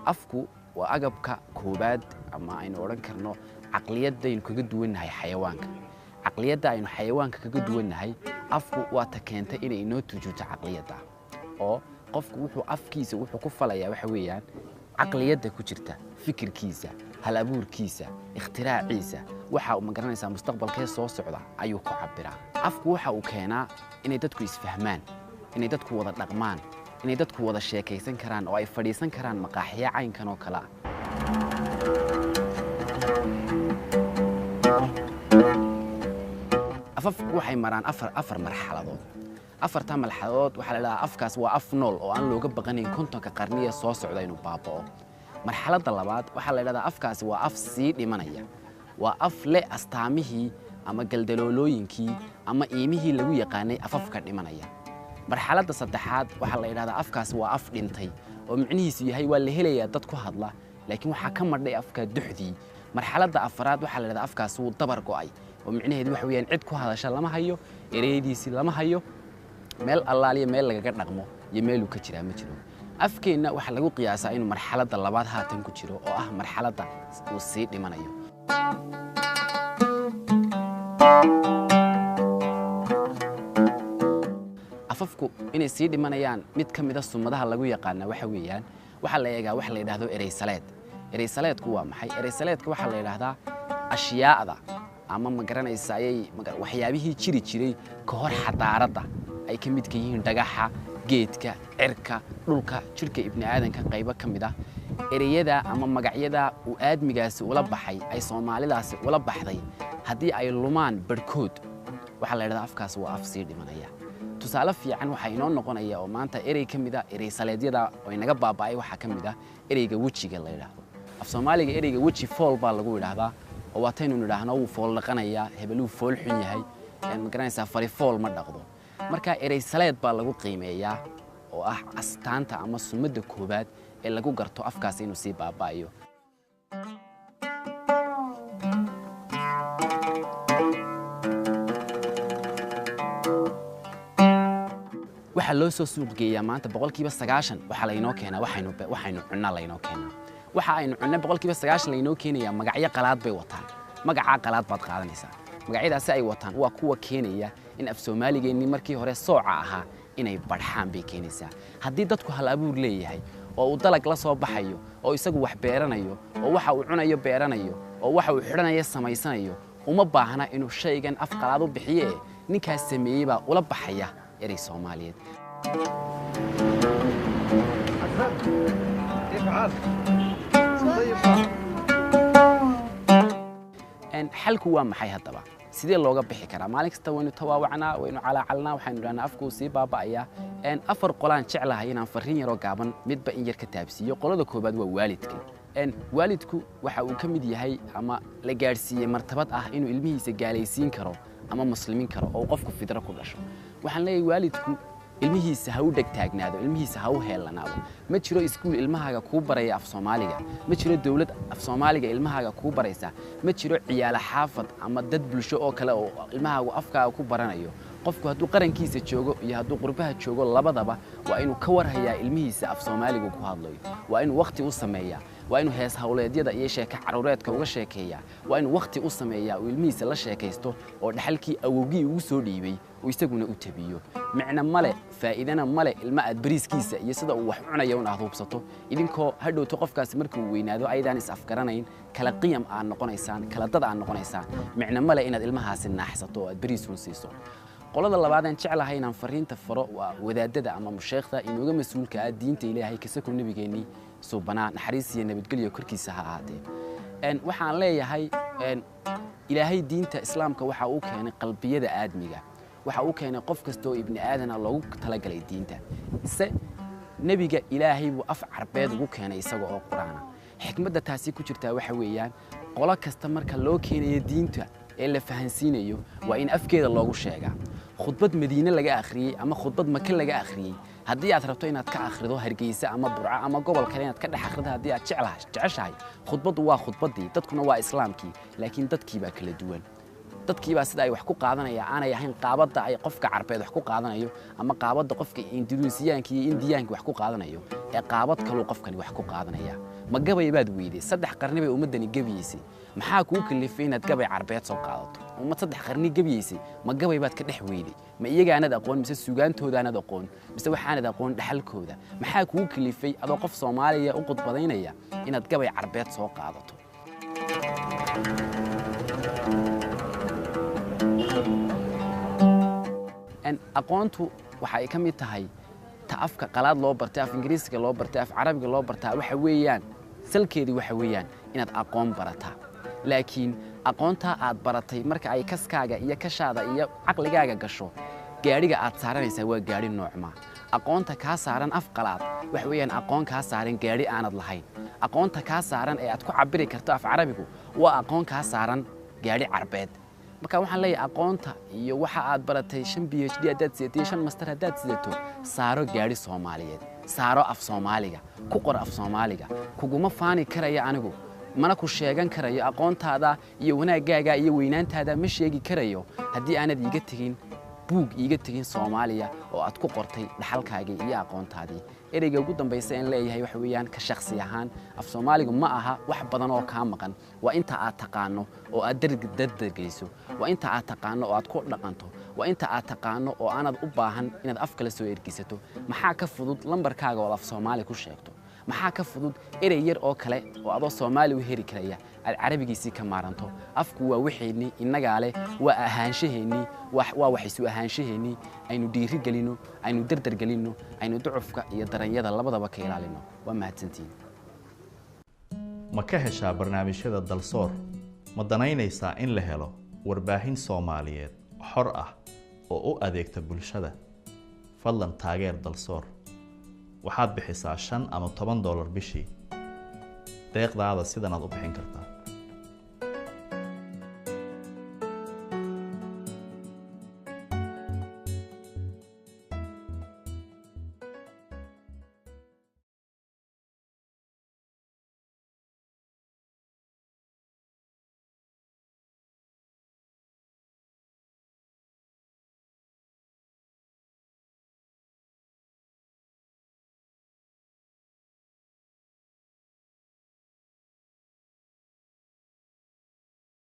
Afku waa agabka koobaad ama aynu odhan karno caqliyadaynu kaga duwannahay xayawaanka. Caqliyadda aynu xayawaanka kaga duwannahay, afku waa ta keenta inay inoo turjunto caqliyadda, oo qofku wuxuu afkiisa wuxuu ku falayaa waxa weeyaan caqliyadda ku jirta fikirkiisa, hal abuurkiisa, ikhtiraaciisa, waxa uu magaranaysaa mustaqbalkee soo socda ayuu ku cabbiraa. Afku waxa uu keenaa inay dadku isfahmaan, inay dadku wada dhaqmaan, inay dadku wada sheekaysan karaan oo ay fadhiisan karaan maqaaxiyo caynkan oo kale ah. Afafku waxay maraan afar marxaladood. Afartaa marxaladood waxaa la idhahaa afkaas waa af nool oo aan looga baqanayn 50-ka qarniya soo socda inuu baaba'o. Marxaladda labaad waxaa la idhahdaa afkaasi waa af sii dhimanaya, waa af leh astaamihii ama galdaloolooyinkii ama iimihii lagu yaqaanay afafka dhimanaya. Marxaladda saddexaad waxaa la idhahdaa afkaasi waa af dhintay, oo micnihiisu yahay waa la helayaa dad ku hadla, laakiin waxaa ka madhay afka duxdii. Marxaladda afaraad waxaa la idhahdaa afkaasi wuu dabar go'ay, oo micnaheedu waxa weeyaan cid ku hadasha lama hayo, ereyadiisii lama hayo, meel allaaliya meel lagaga dhaqmo iyo meeluu ka jiraa ma jiro. Afkeenna waxaa lagu qiyaasaa inuu marxaladda labaad haatan ku jiro, oo ah marxaladda uu sii dhimanayo. Afafku inay sii dhimanayaan mid ka mida sumadaha lagu yaqaana waxa weeyaan waxaa la eegaa waxa la yidhahdo ereysaleed. Ereysaleedku waa maxay? Ereysaleedka waxaa la yidhaahdaa ashyaa'da ama ma garanaysa ayay waxyaabihii jiri jiray ka hor xadaaradda, ay ka midka yihiin dhagaxa, geedka, cirka, dhulka, jidhka ibni aadanka qaybo ka mid ah. Ereyada ama magacyada uu aadmigaasi ula baxay, ay Soomaalidaasi ula baxday, haddii ay lumaan barhkood, waxaa la yidhahdaa afkaasi waa af sii dhimanaya. Tusaale fiican waxaa inoo noqonaya oo maanta erey ka mid a ereysaleedyada oo inaga baaba'ay waxaa ka mid ah ereyga wejiga la yidhaahdo. Af Soomaaliga ereyga weji fool baa lagu yidhaahdaa, oo waataynu nidhaahno wuu fool dhaqanayaa, hebeluu fool xun yahay, ma garanaysaa, fari fool ma dhaqdo. Marka ereysaleed baa lagu qiimeeyaa oo ah astaanta ama sumadda koowaad ee lagu garto afkaasi inuu sii baaba'ayo. Waxaa loo soo suuq geeyaa maanta 90% waxaa laynoo keenaa waxaynu cunnaa laynoo keenaa. Waxa aynu cunna 90% laynoo keenayaa magacyo qalaad bay wataan. Magacaa qalaad baad qaadanaysaa. Magacyadaasi ay wataan waa kuwa keenaya in af Soomaaligeennii markii hore sooca ahaa inay badhxaan bay keenaysaa. Haddii dadku hal abuur leeyahay oo uu dalag la soo baxayo, oo isagu wax beeranayo, oo waxa uu cunayo beeranayo, oo waxa uu xidhanayo samaysanayo, uma baahna inuu shaygan af qalaad u bixiye, ninkaas sameeyey baa ula baxaya erey Soomaaliyeed. Xalku waa maxay haddaba? Sidee looga bixi karaa? Maalin kasta waynu tawaawacnaa, waynu calaacalnaa, waxaynu idhahnaa afku sii baaba'ayaa. Afar qolaan jeclahay inaan farriin yaroo gaaban midba in yar ka taabsiiyo. Qolada koobaad waa waalidka. Waalidku waxa uu ka mid yahay ama la gaadhsiiyey martabad ah inuu ilmihiisa gaalaysiin karo ama muslimiin karo oo qofku fidro ku dhasho. Waxaan leeyahay waalidku ilmihiisa ha u dheg taagnaado, ilmihiisa ha u heellanaado. Ma jiro iskuul ilmahaaga kuu baraya af Soomaaliga, ma jiro dowlad af Soomaaliga ilmahaaga kuu baraysa, ma jiro ciyaalo xaafad ama dad bulsho oo kale oo ilmahaagu afkaaga ku baranayo. Qofku hadduu qarankiisa joogo iyo hadduu qurbaha joogo labadaba waa inuu ka warhayaa ilmihiisa af Soomaaligu ku hadlayo, waa inuu wakhti u sameeyaa, waa inuu hees hawleedyada iyo sheeke caruureedka uga sheekeeyaa, waa inuu wakhti u sameeyaa uu ilmihiisa la sheekaysto oo dhaxalkii awowgii ugu soo dhiibay uu isaguna u tabiyo. Micno male, faa'iidana male ilma aad bariiskiisa iyo sida uu wax cunayo un aad hubsato, idinkoo hadhowto qofkaasi markuu weynaado ayadaan is afgaranayn, kala qiyam aad noqonaysaan, kala dad aad noqonaysaan. Micno male inaad ilmahaasi naaxsato oo aad bariisun siiso. Qolada labaad aan jeclahay inaan fariinta faro waa wadaadada ama musheekhda inooga mas-uulka ah diinta Ilaahay kasako nabigeennii suubanaa, naxariis iyo nabadgelyo korkiisa ha ahaatee. Waxaan leeyahay Ilaahay diinta islaamka waxa uu keenay qalbiyada aadmiga, waxa uu keenay qof kasta oo ibni aadana loogu talagalay diinta. Se nebiga Ilaahay buu af Carbeed ugu keenay isaga oo Qur-aana. Xikmadda taasi ku jirtaa waxa weeyaan qolo kasta marka loo keenayo diinta ee la fahansiinayo waa in afkeeda loogu sheegaa. Khudbad Madiine laga akhriyey ama khudbad Maka laga akhriyey haddii aad rabto inaad ka akhrido Hargeysa ama Burco ama gobol kale inaad ka dhex akhrido, haddii aad jeceshahay, khudbaddu waa khudbaddii, dadkuna waa islaamkii, laakiin dadkii baa kala duwan. Dadkiibaa sida ay wax ku qaadanaya aanay ahayn qaabadda ay qofka Carbeed wax ku qaadanayo ama qaabadda qofka Indunuusiyaanka iyo Indiyaanka wax ku qaadanayo, ee qaabad kaluu qofkani wax ku qaadanaya. Ma gabay baad weyday? 3 qarni bay ummaddani gebiyeysay. Maxaa kuu kalifay inaad gabay Carbeed soo qaadato? Ummad 3 qarni gebiyeysay, ma gabay baad ka dhex weyday? Ma iyagaanad aqoon, mise suugaantoodaanad aqoon, mise waxaanad aqoon dhaxalkooda? Maxaa kuu kalifay adoo qof Soomaaliya u qudbadaynaya inaad gabay Carbeed soo qaadato? Aqoontu waxa ay ka mid tahay ta afka qalaad loo bartay, af Ingiriisiga loo bartay, af Carabiga loo bartaa. Waxa weeyaan salkeedii waxa weeyaan inaad aqoon barataa. Laakiin aqoontaa aad baratay marka ay kaskaaga iyo kashaada iyo caqligaaga gasho, gaadhiga aad saaranaysaa waa gaadhi noocma. Aqoonta kaa saaran af qalaad waxa weeyaan aqoon kaa saaran gaadhi aanad lahayn. Aqoonta kaa saaran ee aad ku cabiri karto af Carabigu waa aqoon kaa saaran gaadhi Carbeed. Marka waxaan leeyahay, aqoonta iyo waxa aad baratay, 5 PhD haddaad sidato iyo 5 master haddaad sidato, saaro gaadhi Soomaaliyeed, saaro af Soomaaliga, ku qor af Soomaaliga. Kuguma faani karaya anigu, mana ku sheegan karayo aqoontaada iyo wanaaggaaga iyo weynaantaada, ma sheegi karayo haddii aanad iiga tegin buug, iiga tegin Soomaaliya oo aad ku qortay dhaxalkaagii iyo aqoontaadii. Ereyga ugu dambaysa in leeyahay waxa weeyaan, ka shakhsi ahaan, af Soomaaligu ma aha wax badan oo kaa maqan. Waa inta aad taqaano oo aad dardargeliso, waa inta aad taqaano oo aad ku dhaqanto, waa inta aad taqaano oo aanad u baahan inaad af kale soo ergisato. Maxaa ka fudud lambarkaaga oo af Soomaali ku sheegto? Maxaa ka fudud erey yar oo kale oo adoo Soomaali u heri karaya aad Carabigiisii ka maaranto? Afku waa waxeennii, innagaa leh, waa ahaanshaheennii, waa wax isu ahaanshaheennii. Aynu dhiiri gelino, aynu dardargelinno, aynu ducufka iyo daranyada labadaba ka ilaalino. Waa mahadsantihiin. Ma ka heshaa barnaamijyada Dalsoor? Ma danaynaysaa in la helo warbaahin Soomaaliyeed xor ah oo u adeegta bulshada? Fadlan taageer Dalsoor. Waxaad bixisaa $5 ama $10 bishii. Deeqdaada sidanaad u bixin kartaa.